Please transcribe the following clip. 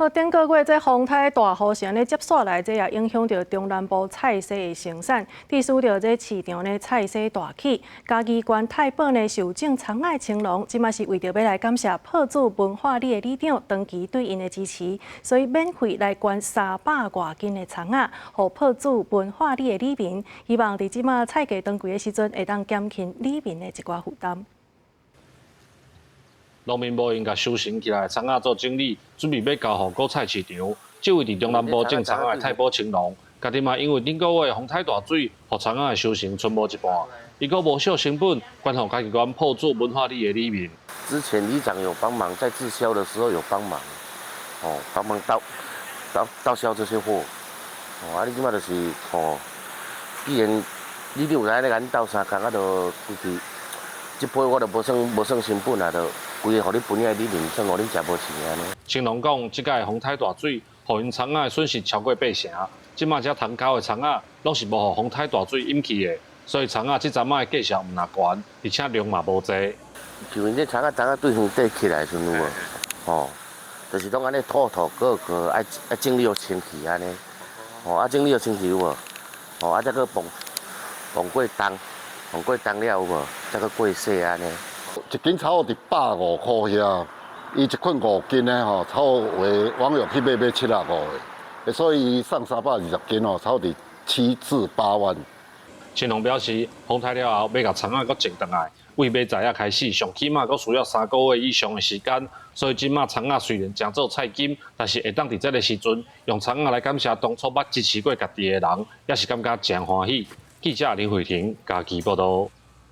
好，頂個月這風颱大雨是按呢接紲來，這也影響著中南部菜蔬的生產，致使著這市場呢菜蔬大起。嘉義縣太保呢受種蔥仔的青農，這馬是為著欲來感謝朴子文化里的里長長期對𪜶的支持，所以免費來捐300外斤的蔥仔，予朴子文化里的里民，希望佇這馬菜價當貴的時陣，會當減輕里民的一寡負擔。農民無閒共收成起來，蔥仔做整理，準備欲交予果菜市場。這位佇中南部種蔥仔的太保青農，家己嘛因為頂個月風颱大水，予蔥仔的收成賰無一半，伊閣無惜成本，捐予嘉義縣朴子文化里的里民。之前里長有幫忙，在滯銷的時候有幫忙，哦，幫忙到銷這些貨，哦，啊，你這馬就是，哦，既然里長來咧共阮鬥相共，啊，就規氣，這批我就無算成本啊，就規个予你分遐里面，算予恁食無錢按呢。青農講，這擺風颱大水，予𪜶蔥仔的損失超過八成。這馬遮通溝的蔥仔，攏是無予風颱大水淹去的，所以蔥仔這陣仔的價錢毋若懸，而且量嘛無濟。像𪜶這蔥仔，昨仔對園底起來的時陣有無？吼，就是攏按呢土土過過，愛整理予清氣按呢。吼，啊整理予清氣有無？吼，啊才閣磅磅過重，磅過重了有無？才閣過洗按呢。一斤差不多佇150塊遐，伊一捆5斤的吼，差不多有網友去買買75個，所以送320斤吼，差不多7至8萬。青農表示，風颱了後，欲共蔥仔閣種轉來，為買材仔開始，上起碼閣需要3個月以上的時間。所以這馬蔥仔雖然誠做菜金，但是會當佇這个時陣用蔥仔來感謝當初捌支持過家己的人，也是感覺誠歡喜。記者林慧婷嘉義報導。